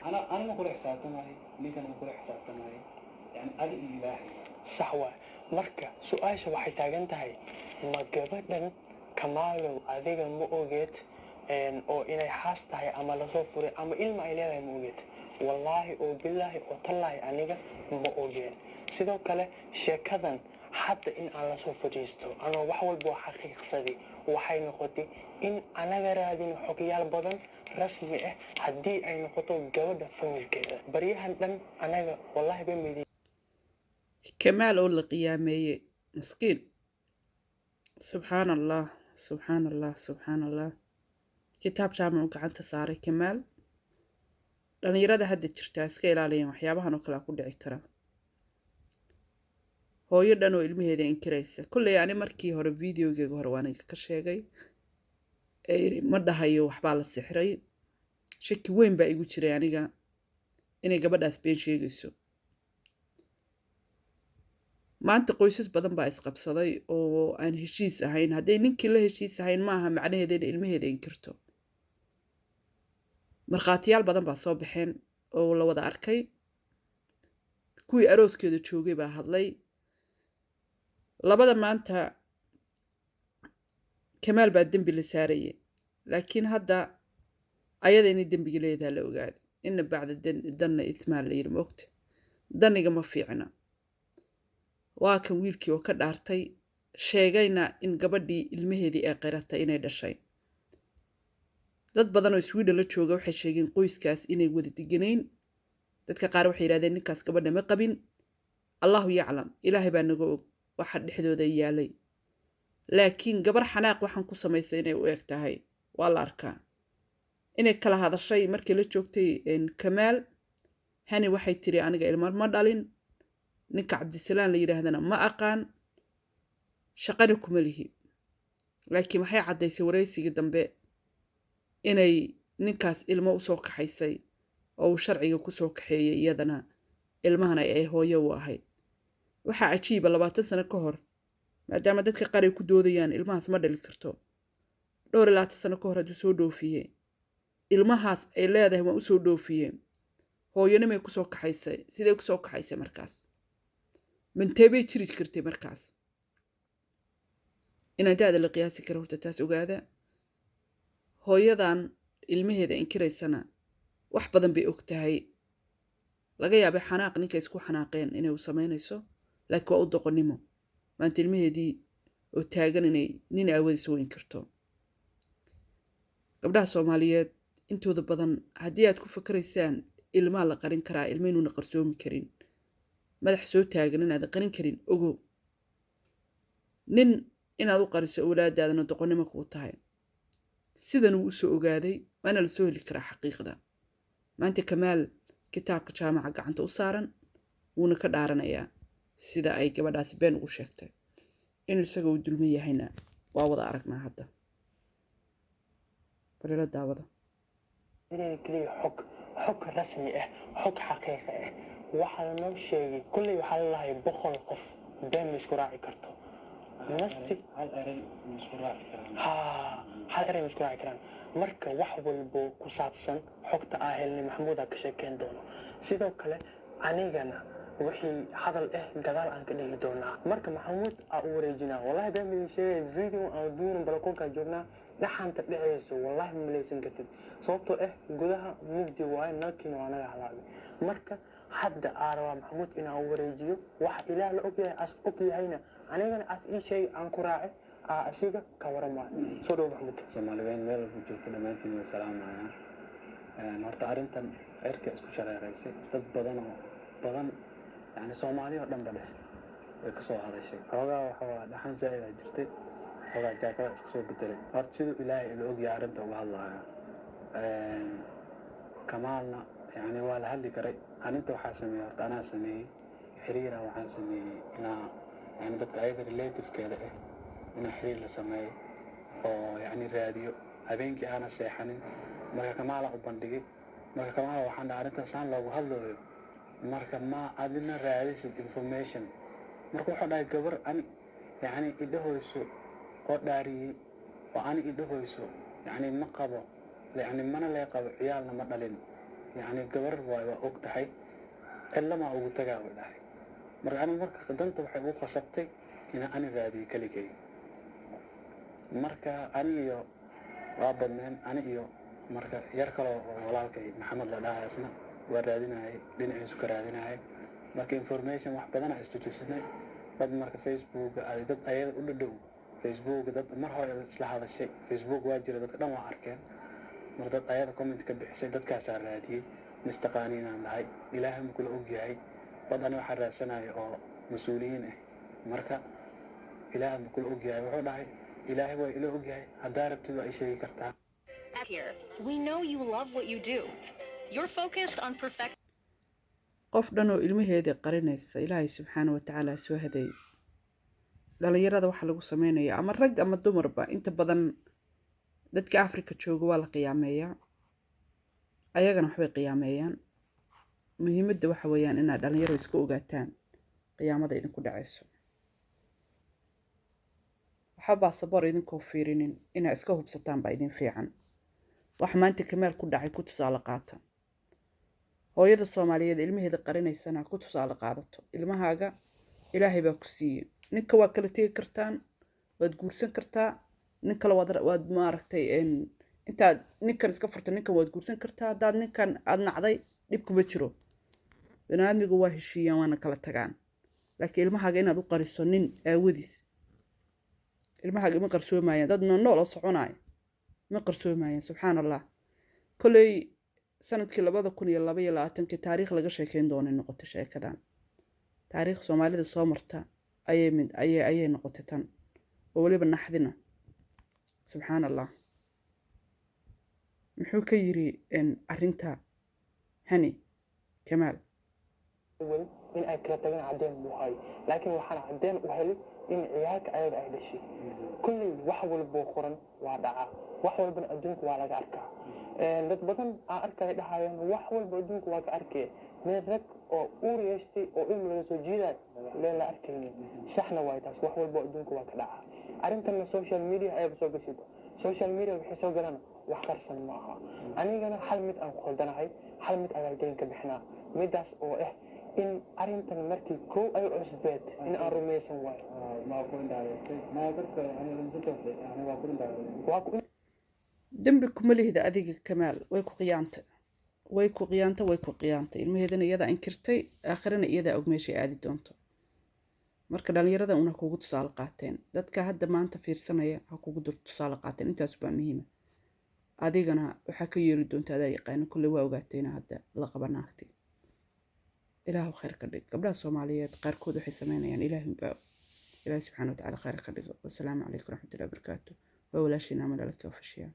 Ana ma kula xisaabtamayo, ninkan ma kula xisaabtamayo, yani adi iyo Ilaahay. Sax waay. Marka su-aasha waxay taagan tahay, ma gabadhan Kamaalow adiga ma ogeed oo inay xaas tahay ama lasoo furay ama ilma ay leedahay ma ogeed? Wallaahi oo bilaahi oo tallaahi, aniga ma ogeen. Sidoo kale sheekadan hadda in aan lasoo fadhiisto anoo wax walba oo xaqiiqsaday, waxay noqotay in anaga raadin xogyaal badan rasmi ah haddii ay noqoto gabadha familkeeda baryahan dhan anaga wallahi ba midi. Kamaal oo la qiyaameeyey, maskiin. Subxaan Allah, subxaan Allah, subxaan Allah. Kitaab jaamac u gacanta saaray Kamaal. Dhallinyarada hadda jirtaa iska ilaaliyeen waxyaabahan oo kale ku dhici kara. Hooyo dhan oo ilmaheeda inkiraysa. Kolley ani markii hore videogeyga hore waan idinka sheegay ee yidhi, ma dhahayo waxbaa la sixray. Shaki weyn baa igu jiray aniga inay gabadhaas been sheegayso. Maanta qoysas badan baa isqabsaday oo aan heshiis ahayn. Hadday ninkii la heshiis ahayn, maaha macnaheeda in ilmaheeda inkirto. Markhaatiyaal badan baa soo baxeen oo la wada arkay. Kuwii arooskeeda joogay baa hadlay. Labada maanta Kamaal baa dembi la saarayay, laakiin hadda ayada inay dembiga leedaha la ogaaday. Ina bacda danna ithmaan la yiri, moogta daniga ma fiicna. Waa kan wiilkii oo ka dhaartay, sheegayna in gabadhii ilmaheedii ay qiratay inay dhashay. Dad badan oo Sweden la jooga waxay sheegeen qoyskaas inay wada deganayn. Dadka qaar waxay yidhahdeen ninkaas gabadha ma qabin. Allahu yaclam, Ilaahay baa naga og waxa dhexdooda yaalay. Laakiin gabar xanaaq waxaan ku samaysay inay u eg tahay waa la arkaa. Inay kala hadashay markii la joogtay Kamaal Hani, waxay tiri aniga ilmo ma dhalin, ninka Cabdisalaan la yidhaahdana ma aqaan, shaqana kuma lihi. Laakiin waxay caddaysay waraysigii dambe inay ninkaas ilmo usoo kaxaysay oo uu sharciga kusoo kaxeeyey, iyadana ilmahana ay hooyo u ahayd. Waxaa cajiiba 20 sano ka hor, maadaama dadka qaar ay ku doodayaan ilmahaas ma dhali karto, dhowr iyo labaatan sano ka hor hadduu soo dhoofiyey ilmahaas ay leedahay waan usoo dhoofiyey, hooyonimay kusoo kaxaysay. Sidee kusoo kaxaysay markaas? Mantee bay jiri kartay markaas? Inaan da-da la qiyaasi kara horta taas ogaada. Hooyadan ilmaheeda inkiraysana wax badan bay og tahay. Laga yaabay xanaaq ninka isku xanaaqeen inay u samaynayso, laakiin waa u doqonnimo maanta ilmaheedii oo taagan inay nin aawadiis u inkirto. Gabdhaha Soomaaliyeed intooda badan, haddii aad ku fakaraysaan ilmaa la qarin karaa, ilma inuuna qarsoomi karin, madax soo taagan inaadan qarin karin ogow. Nin inaad u qariso awlaadaadana doqonnimo kuu tahay. Sidan uu usoo ogaaday waana la soo heli karaa xaqiiqda. Maanta Kamaal kitaabka jaamaca gacanta u saaran, wuuna ka dhaaranayaa sida ay gabadhaasi been ugu sheegtay. Inuu isaga uu dulman yahayna waa wada aragnaa hadda. Balila daawada. Inayna keliya xog rasmi ah, xog xaqiiqa ah waxaa lanoo sheegay. Kulley waxaa lalahay 100 qof been ma isku raaci karto masti. Hal eray ma isku raaci karaan. Haa, hal eray ma isku raaci karaan. Marka wax walbo ku saabsan xogta aa helnay Maxamuudaa ka sheekeyn doono. Sidoo kale anigana wixii hadal ah gadaal aan ka dhigi doonaa. Marka Maxamuud aa u wareejinaa. Wallahi been midin sheegay, video aan duunan balakoonkaa joognaa, dhaxanta dhacayso wallahi ma malaysan kartid, sababtoo ah gudaha mugdi waaye, nalkiina waa naga halaabay. Marka hadda aa rabaa Maxamuud inaan u wareejiyo. Waxa Ilaah la ogyahay as og yahayna anigana as ii sheegay aan ku raacay aa asiga ka waramaayo. Soo dhowo, Maxamuud. Soomaaliweyn meel walba joogto dhammaantiin way salaamayaan. Horta arrintan cirka isku shareeraysay, dad badan oo badan, yani Soomaali oo dhan ba dheh way kasoo hadashay. Xoogaa waxa waa dhaxan zaa'id aa jirtay, xoogaa jaakada iska soo bedelay. Horta siduu Ilaahay ila ogyahay arrinta uga hadlaya, Kamaalna yani waa la hadli karay. Arrinta waxaa sameeyey, horta anaa sameeyey xiriira. Waxaan sameeyey inaa yani dadka ayaga relativekeeda ah inaa xiriir la sameeyo oo yani raadiyo, habeenkii aana seexanin. Marka Kamaala u bandhigay. Marka Kamaala waxaan dhahay arrintan saan loogu hadlayo, marka ma adina raadisid information? Marka wuxuu dhahay gabar ani yani idhahoyso oo dhaariyey oo ani idhahoyso yani ma qabo, yani mana lee qabo, ciyaalna ma dhalin. Yani gabar waay, waa og tahay, cillamaa ugu tagaa, way dhahay. Marka ani marka danta waxay ugu khasabtay inaan ani raadiyo keligay. Marka ani iyo waa badneen, ani iyo marka yar kaloo oo walaalkay Maxamed la dhahay, isna waa raadinayay, dhinaciisu ka raadinayay. Marka information wax badana istutusinay dad. Marka Facebook ay dad ayada u dhadhow, Facebook dad mar hore isla hadashay, Facebook waa jira, dadka dhan waa arkeen. Mar dad ayada comment ka bixisay, dadkaasaa raadiyey. Mistaqaaniinaan dhahay, Ilaahay ma kula ogyahay? Dad ani waxaa raadsanaya oo mas-uuliyiin ah. Marka Ilaahay ma kula ogyahay? Wuxuu dhahay, Ilaahay waa ila ogyahay, haddaa rabtid waa ii sheegi kartaa. Here, we know you love what you do. You're focused on perfect Qof dhan oo ilmaheedii qarinaysa, Ilaahay subxaana wa tacaala soo hadeey. Dhalinyarada waxaa lagu sameynaya, ama rag ama dumarba, inta badan dadka Africa jooga waa la qiyaameeyaa, ayagana waxbay qiyaameeyaan. Muhiimadda waxa weeyaan inaad dhalinyaro isku ogaataan qiyaamada idinku dhacayso. Waxba baasaboor idinkoo fiirinin inaad iska hubsataan baa idin fiican. Wax maanta Kamaal ku dhacay ku tusaale qaata. Hooyada Soomaaliyeed ilmaheeda qarinaysana ku tusaale qaadato. Ilmahaaga Ilaahay baa ku siiyey. Ninka waa kala tegi kartaan, waad guursan kartaa nin kale, waad maaragtay, intaad ninkan iska furto ninkan waad guursan kartaa. Haddaad ninkan aad nacday, dhib kuma jiro. Baniaadmigu waa heshiiyaan, waana kala tagaan. Laakiin ilmahaaga inaad u qariso nin aawadiis, ilmahaaga ima qarsoomayaan. Dad nool oo soconaya ma qarsoomayaan. Subxaan Allah. Kolley sanadkii 2022-kii taariikh laga sheekeyn doonay noqotay sheekadan. Taariikh Soomaalida soo marta ayay mid ayay noqotay tan, oo weliba naxdina. Subxaan Allah. Muxuu ka yiri arrinta Hani Kamaal? Weli in ay kala tageen cadeen buu hayay, laakiin waxaan cadeen u helay in ciyaalka ayaga ay dhashay. Kulley wax walboo qoran waa dhacaa, wax walbana adduunka waa laga arkaa. Dad badan aan arkaya dhahayaan wax walba adduunka waa ka arkaya, meel rag oo uur yeeshtay oo ilmi laga soo jiidayo leen la arkaynin. Saxna waay taas, wax walba adduunka waa ka dhacaa. Arrintanna social media ayaba soo gashay. Social media waxay soo galaan wax qarsan ma aha. Anigana hal mid aan khaldanahay, hal mid ayaa gelin ka bixinaa, midaas oo ah in arrintan markii kow ay cusbeed in aan rumaysan waayo. Ma ku indhaadaytay ma dadka yani runtaas yani waa ku indhaadaytay. Waa ku Dembi kuma lihida adiga Kamaal. Way ku qiyaantay, way ku qiyaantay, way ku qiyaantay. Ilmaheedana iyadaa inkirtay, aakhirana iyadaa og meeshay aadi doonto. Marka dhalinyarada una kugu tusaale qaateen, dadka hadda maanta fiirsanaya ha kugu tusaale qaateen. Intaas baa muhiima. Adigana waxaa ka yeeri doonta adaa yaqaana. Kolley waa ogaatayna hadda la qaba naagti. Ilaahu khayr ka dhig. Gabdhaha Soomaaliyeed qaarkood waxay sameynayaan Ilaahi baa, Ilaahi subxaana watacaala khayr ka dhigo. Wasalaamu calaykum waraxmatullahi wabarakaatu. Waa walaashiina Amal Alaki Official.